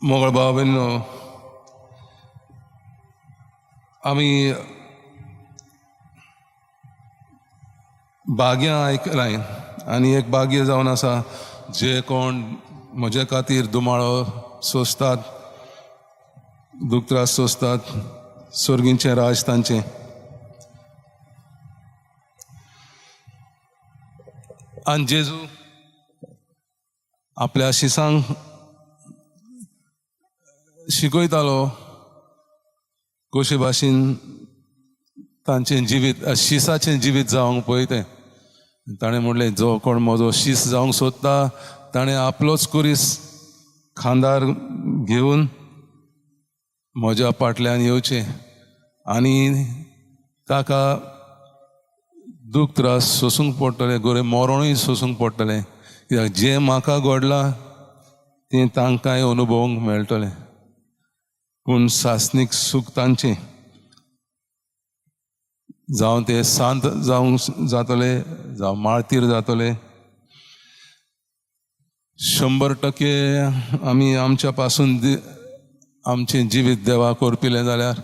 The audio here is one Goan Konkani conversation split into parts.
मोगळ भाव भयणीनो, आमी भाग्यां आयकलाय आनी एक भाग्य जावन आसा जे कोण म्हजे खातीर दुमाळो सोंसतात, दुख त्रास सोंसतात, सर्गींचें राज तांचें. आनी जेजू आपल्या शिसांक शिकयतालो कशे भाशेन तांचें जिवीत, शिसाचें जिवीत जावंक पळय तें. ताणें म्हणलें, जो कोण म्हजो शीस जावंक सोदता ताणें आपलोच कुरीस खांदार घेवन म्हज्या फाटल्यान येवचें आनी ताका दूख त्रास सोसूंक पडटलें, गोरे मरणूय सोसूंक पडटलें, कित्याक जें म्हाका घडलां तें तांकांय अनुभवूंक मेळटलें. पूण सासणीक सूख तांचें, जावं ते सांत जावंक जातले, जावं मार्तीर जातले. 100% आमी आमच्या पासून आमचें जिवीत देवाक अर्पिलें जाल्यार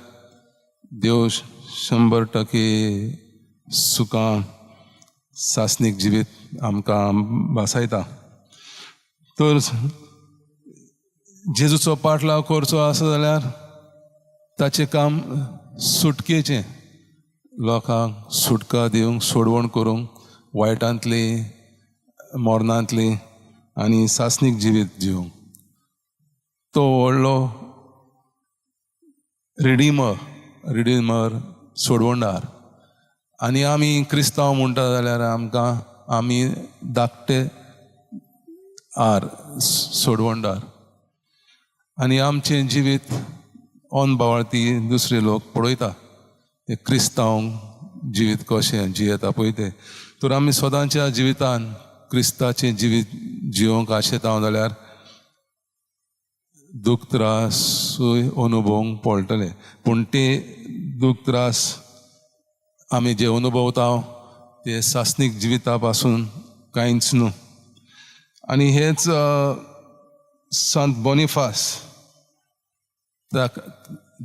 देव 100% सुखां सासणीक जिवीत आमकां भासायता. तर जेजूचो पाटलाव करचो आसा जाल्यार ताचें काम सुटकेचें, लोकांक सुटका दिवंक, सोडवण करूंक, वायटांतली, मरणांतली आनी सासणीक जिवीत जिवंक. तो व्हडलो रिडीमर, रिडीमर सोडवणदार. आनी आमी क्रिस्तांव म्हणटा जाल्यार आमकां आमी धाकटे आर सोडवणदार. आनी आमचें जिवीत ऑन बावळती दुसरे लोक पळयता ते क्रिस्तांव जिवीत कशें जियेता पळय तें. तर आमी सदांच्या जिवितान क्रिस्ताचें जिवीत जिवंक आशेता जाल्यार दूख त्रासूय अनुभवूंक पडटले. पूण ते दूख त्रास आमी जे अनुभवता ते सासणीक जिविता पासून कांयच न्हू. आनी हेच संत बोनिफास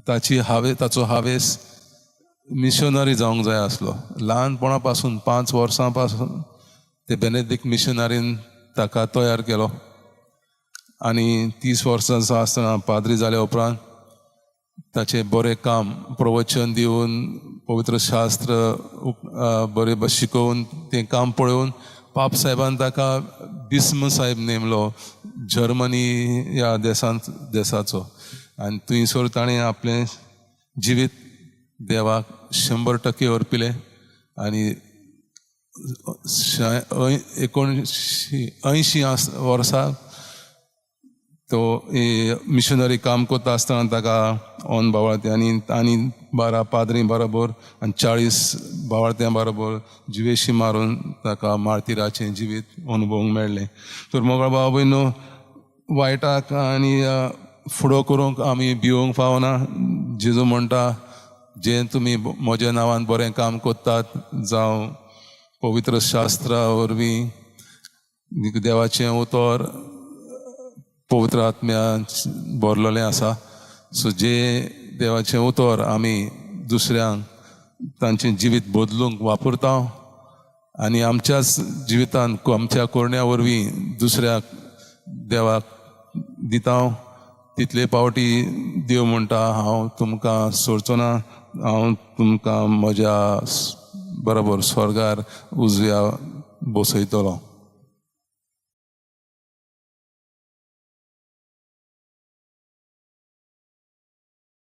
ताची हावे ताचो हावेस मिशनरी जावंक जाय आसलो. ल्हानपणा पासून 5 वर्सां पासून ते बेनेदीक मिशनरीन ताका तयार केलो आनी 30 वर्सांचो आसतना पाद्री जाल्या उपरांत ताचें बरें काम प्रवचन दिवन पवित्र शास्त्र बरें शिकोवन तें काम पळोवन पाप साहेबान ताका बिस्म साहेब नेमलो जर्मनी ह्या देशांत देसाचो. आनी थंयसर ताणें आपलें जिवीत देवाक 100% अर्पिलें आनी 1980 वर्सा तो मिशनरी काम करता आसतना ताका ऑन बावळते आनी आनी 12 पाद्री बरोबर आनी 40 बावळत्यां बरोबर जिवेशी मारून ताका मार्तिराचें जिवीत अनुभवूंक मेळ्ळें. तर मोगाळ भाव भयणो, वायटाक आनी फुडो करूंक आमी भिवंक फावना. जेजू म्हणटा, जें तुमी म्हज्या नांवान बरें काम करतात जावं पवित्र शास्त्रा वरवीं देवाचें उतर पवित्र आत्म्यान भरलेलें आसा, सो जे देवाचें उतर आमी दुसऱ्यांक तांचें जिवीत बदलूंक वापरता आनी आमच्याच जिवितान आमच्या कोरण्या वरवीं दुसऱ्याक देवाक दिता, तितले पावटी देव म्हणटा हांव तुमकां सोडचो ना, हांव तुमकां म्हज्या बरोबर स्वर्गार उजव्या बसयतलो.